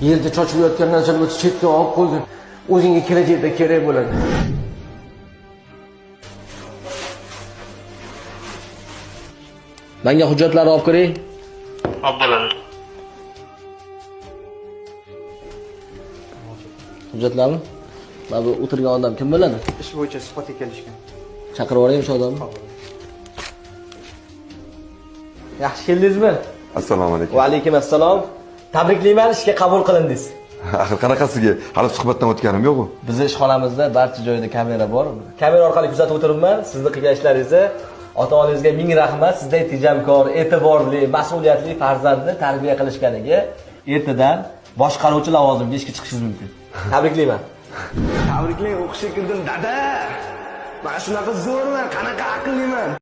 Yerda chochilayotgan narsalarni chetga olib qo'ygin. O'zingga kelajakda kerak bo'ladi. Menga hujjatlarni olib kiring. Olib bo'ladi. Hujjatlarni? Mana bu o'tirgan odam kim bo'ladi? Ish bo'yicha suhbatga kelishgan. Chaqirib yuboring o'sha odamni. Yaxshi keldingizmi? Assalomu alaykum. Va alaykum assalom. Tabriklayman, ishga qabul qilindingiz. Axir qanaqasiga? Hali suhbatdan o'tganim yo'q-ku. Bizni ishxonamizda barcha joyda kamera bor. Kamera orqali kuzatib o'tiribman sizni qilgan ishlaringizni. Ota-onangizga ming rahmat. Sizday tejamkor, e'tiborli, mas'uliyatli farzandni tarbiya qilishganiga ertadan boshqaruvchi lavozimga ishga chiqishingiz mumkin. Tabriklayman. Tabriklang, o'qishga kirdim, dada. Men shunaqa zo'rman, qanaqa aqlliman.